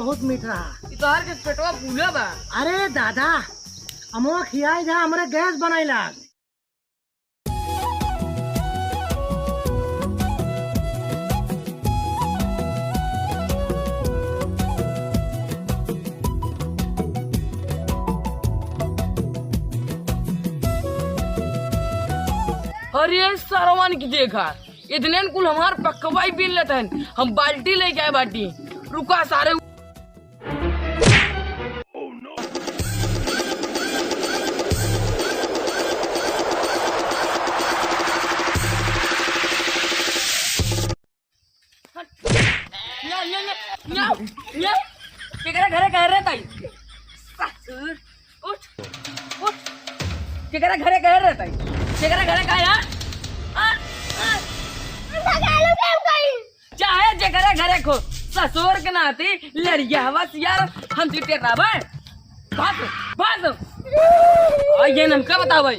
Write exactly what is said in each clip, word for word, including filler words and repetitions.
बहुत मीठ रहा। ई तोहार के पेटवा फूले बा। अरे दादा, अमवा खियाई जा, हमरे गैस बनाई लाग। अरे सरवन की देखा, इतने न कुल हमार पकवाई बीन लेत हन, हम बाल्टी लेके आए बाटी। रुका सारे। न्या, न्या, न्या, न्या, न्या। केकरा घरे कहे रे ताई? ससुर, उठ, उठ। केकरा घरे कहे रे ताई? केकरा घरे कहे, हाँ? हाँ, हाँ। भगालो के हम कहीं। चाहे जेकरा घरे खो, ससुर के नाती लड़िया हवस यार, हम तुइ टेराबे। भाग, भाग। आ ये हमका बतावे।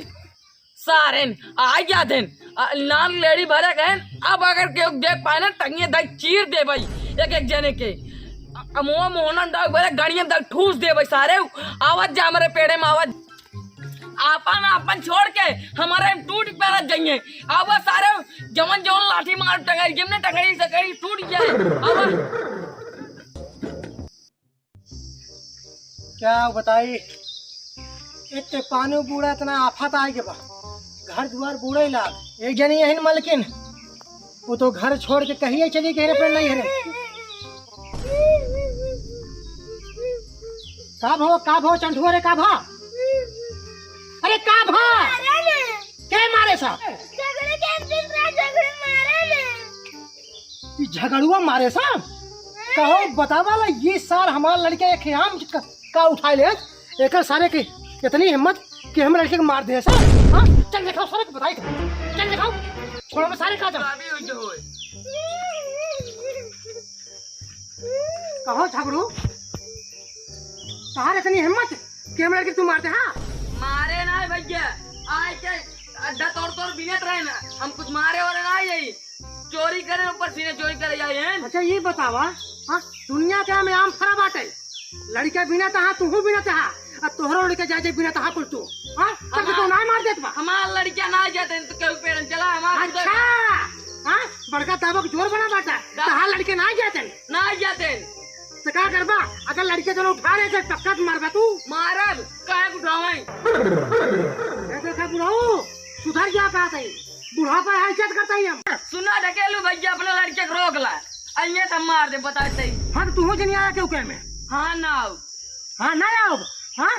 सारेन, आ गया दिन। आ, नाम लेड़ी भरे गए। अब अगर केहू देख पाए ना, टंगिया दाई चीर देबई एक एक जने के। आ, मुँह मोहनन दाई भरे, गड़ियन दाई ठूस देबई सारे। आवत जा हमरे पेड़े में आवत। आपन, आपन छोड़ के हमारे टूट पैरत जाइए। आवत सारे, जवन जवन लाठी मार टंगई, जिमने टंगई सकई टूट जाए। आवत। क्या बताई, एक तो पानी बूड़ा इतना आफत आए के बा, घर दुआर बूड़े लाग। एक जनी यही मलकिन, वो तो घर छोड़ के कहिए चली गई रे, अपने नहीं रे। का भो, का भो चंठुआ रे, का भा? अरे का भा? मारे ने। के मारे सा? झगड़े के दिन रात झगड़े मारे ने। ई झगड़ुआ मारे सा? कहो बतावा ला, ये सार हमार लड़के एक आम क-, का उठाए ले, एकर सारे के इतनी हिम्मत कि हम लड़के के मार दे सा? हाँ? चल देखाओ सारे को बताई थे। चल देखाओ। छोड़ो मैं सारे का जा। कहो झगड़ू, तहार इतनी हिम्मत कि हम लड़के तू मार दे, हाँ? मारे ना भैया, आए के अड्डा तोड़ तोड़ बीनत रहे ना, हम कुछ मारे वाले ना आई। चोरी करे, ऊपर सीने चोरी करे जाए हैं। अच्छा, ये बतावा, हाँ, दुनिया के में आम फरा बाटे, लड़का बिना तहा, तू बिना तहा, अब तोहरो लड़का जाए, जाए बिना तहा कुल तू, हाँ, तब तो हमार, ना मार देत बा। हमार लड़का ना जाते हैं तो केहू पेड़न चला, हमार अच्छा, हाँ, बड़का दाबक जोर बना बाटा, दा- तहा लड़के ना जाते हैं। ना जाते हैं। तो का करबा, अगर लड़के दोनों उठा रहे थे, पक्का तो मारबा तू। मारब, काहे के उठावे? ये देखा बुढ़ऊ, सुधर जा का तई। बुढ़ापा है, इज्जत करता ही हम। सुना ढकेलू भैया, अपने लड़के के रोक ला। अइये त मार दे, बताए तई। हाँ, तो तू हो जनी आया केहू के में? हाँ, ना आओ। हाँ, ना आओ। हाँ?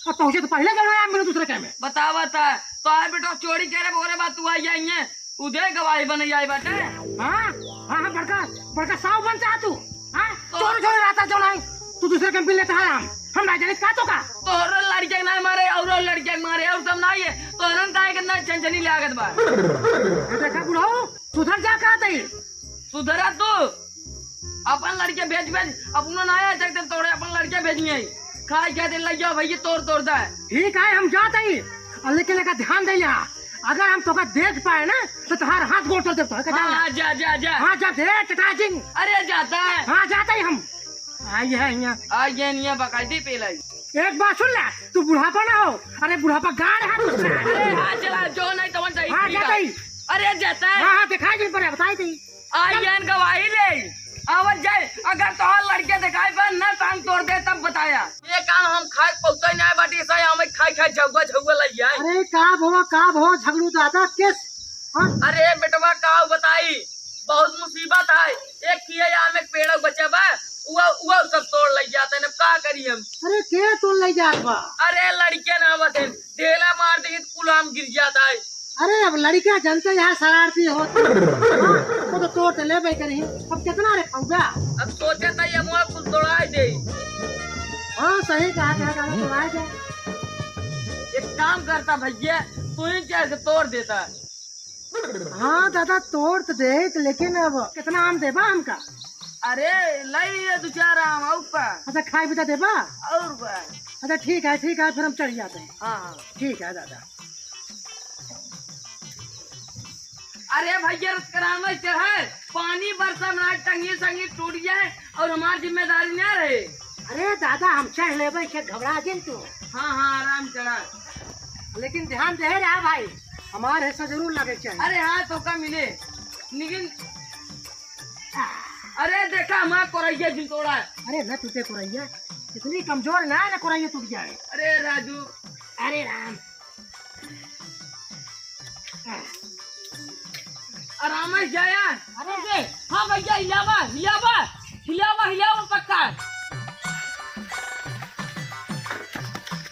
अब पहुँचे तो पहले जाना है, मेरे दूसरे के में। बतावा ता, तो आए बेटा चोरी करे, बोले बात तू आई जाइए। उदय गवाही बने जाए बाटे। हाँ? हाँ, हाँ, बड़का, बड़का साहू बनता है तू। हाँ? तो चोरी, चोरी रहता जो नहीं। तू दूसरे के में बिल लेता है हम। हम ना जाने का तो का? तोहरो लड़के ना मारे, औरो लड़के मारे, और सब ना ये। तोहरन काहे के ना छनछनी लागत बा? ये देखा बुढ़ऊ, सुधर जा का तई? सुधरा तू? अपन लड़के भेज, भेज, अपनो ना आ सकते, तोरे अपन लड़के भेजिए। खाए क्या दिन लग जाओ भैया, तोड़, तोड़ दे। ठीक है, हम जाते ही। और लेकिन एका ध्यान दे यहाँ, अगर हम तोका देख पाए ना, तो तुम्हारा हाथ गोड़ तोड़ देता है। हाँ, जा, जा, जा। हाँ, जा, दे, टटा जिन। अरे, जाता है। हाँ, जाते ही हम। आई है यहाँ। आई है यहाँ, बकायदी पे लाई। एक बात सुन ले, तू बुढ़ापा ना हो। अरे, बुढ़ापा गाड़ है दूसरा। अरे, हाँ, चला, जो नहीं तो वही हाँ, ठीक जाता है। ही। अरे, जाता है। हाँ, हाँ, दिखाई दे पर बताई थी। आई एन गवाही ले, आवत जाए, अगर तोहार लड़के दिखाई पर ना टांग तोड़ दे, तब बताया। ये काम हम खाए पौते नहीं बाटी, सही हमें खाई खाई झगुआ झगुआ लग जाए। अरे का भवा, का भवा झगड़ू दादा, किस? हाँ? अरे बेटवा का बताई, बहुत मुसीबत है। एक किए आम एक पेड़ बचे बा, उआ, उआ सब तोड़ लग जाते हैं, अब का करी हम? अरे के तोड़ लग जात बा? अरे लड़के ना बते, ढेला मार दे तो कुल आम गिर जाता है। अरे अब लड़का जनते यहाँ शरारती होत। हाँ, वो तो तोड़ तो लेबे करी। अब कितना रे खौबा? अब सोचे तो ये मुआ कुल तोड़ाए दे। हाँ सही कहा, कहा, कहा, तोड़ाए दे। एक काम करता भैया, तू ही चल के तोड़ देता। हाँ दादा, तोड़ तो देत, लेकिन अब कितना आम देबा हमका? अरे ले लिए दो चार आम और का। अच्छा खाए भी तो देबा? और का। अच्छा ठीक है, ठीक है, फिर हम चढ़ जाते हैं। हाँ, हाँ। ठीक है दादा। अरे भैया, रुतकरामा चढ़े, पानी बरसा में टंगी संगी टूट जाए, और हमार जिम्मेदारी ना रहे। अरे दादा, हम चढ़ लेबे, के घबरा जिन तू। हाँ, हाँ, आराम चढ़ा। लेकिन ध्यान दे रहा भाई, हमार हिस्सा जरूर लागे के चाहिए। अरे हाँ, तो का मिले, लेकिन अरे देखा, हमार कोरैया जिन तोड़ा है। अरे ना टूटे कोरैया, इतनी कमजोर ना है ना कोरैया टूट जाए। अरे राजू। अरे राम। आराम से जाया। अरे। हाँ भैया, हिलावा, हिलावा, हिलावा, हिलावा पक्का।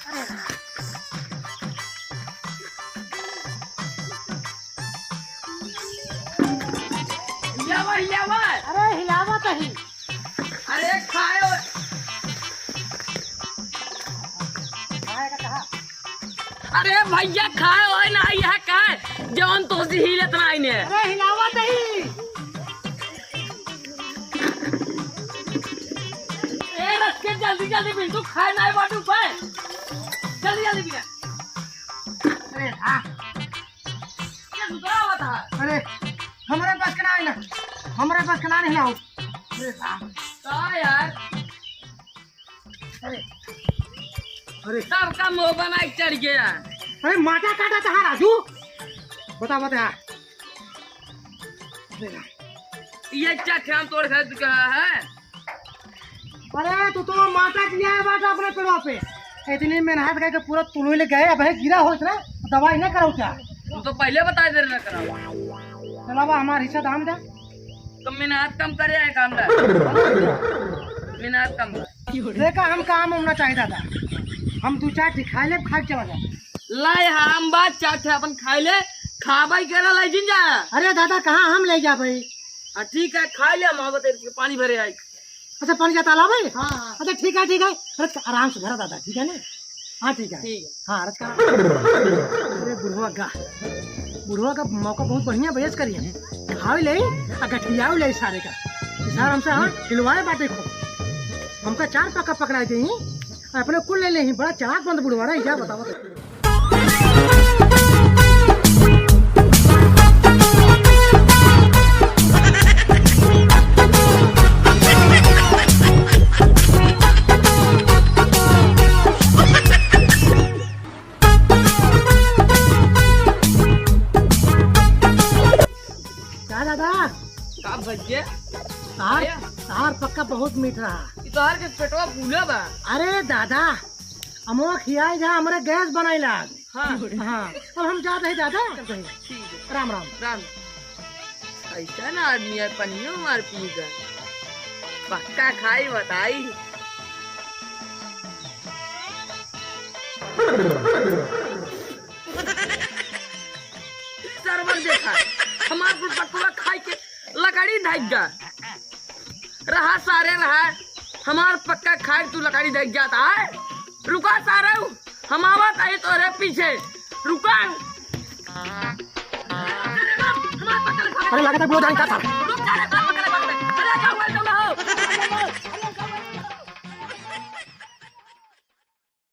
अरे। हिलावा, हिलावा। अरे हिलावा कहीं। अरे खाए हो। खाए का कहा? अरे भैया, खाए होए ना, यह का है? जवन तो से हिलत ना आइने। अरे हिलावा नहीं। ए रख के जल्दी जल्दी मिंटू खाए ना बाटू पे। जल्दी जल्दी बिना। अरे हाँ। ये सुधरा हुआ था। अरे, हमारे पास के ना आइला, हमारे पास के ना नहीं लाओ। अरे हाँ। का यार? अरे, अरे। सबका मुंह बना के चढ़ गया। अरे, माटा काटा था राजू। बता, बता। अरे हाँ। ये क्या ख्याल तोड़ खा चुका है? अरे, तू तो माता किया है बाटा अपने पेड़वा पे। इतनी मेहनत करके पूरा तुलुई ले गए, अब है गिरा हो इतना, दवाई ना कराओ क्या? तुम तो पहले बता दे ना कराओ। चला बा, हमार हिस्सा दाम दे। तो मेहनत कम करे है काम दा। मेहनत कम कर। देखा, हम काम होना चाहिए दादा। हम दो चार ठे खाए ले, खा के चला जा। लाई हम बात चार ठे अपन खाए ले, खाबाई के ला लाई जिन जा। अरे दादा, कहाँ हम ले जा भाई? हाँ, ठीक है, खा ले, हम आवत है, पानी भरे आई। अच्छा, पानी का तालाब है? हाँ, हाँ। अच्छा, ठीक है, ठीक है। अरे, आराम से भरा दादा, ठीक है ना? हाँ, ठीक है। ठीक है। हाँ, रच का। अरे, बुढ़वा का, बुढ़वा का मौका बहुत बढ़िया, बयस करिए। खाओ ले, आ गठियाओ ले सारे का। सार हमसे, हाँ, हिलवाए बाटे खूब। हमका चार पक्का पकड़ाए दे, अपने कुल ले ले, बड़ा चालाक बंद बुढ़वा रहा, क्या बताओ तो। का दादा? का भैया? तार, भैया? तार पक्का बहुत मीठ रहा। ई तोहार के पेटवा फूला बा। अरे दादा, अमवा खियाई जा, हमरे गैस बनाई लाग। हाँ। हाँ, अब हम जात हई दादा। ठीक है। राम राम। राम। ऐसा ना आदमी है, पनियो मार पी जा। पक्का खाई बताई। सरवन देखा, हमार कुल पकवा खाई के लकड़ी धइक गा। रहा सारे रहा, हमार पक्का खाए तू लकड़ी धइक जाता है। रुका सारे, हम आवत आई तोरे पीछे। रुका। अरे लागत है बुढ़वा जान का था। रुक जा रे,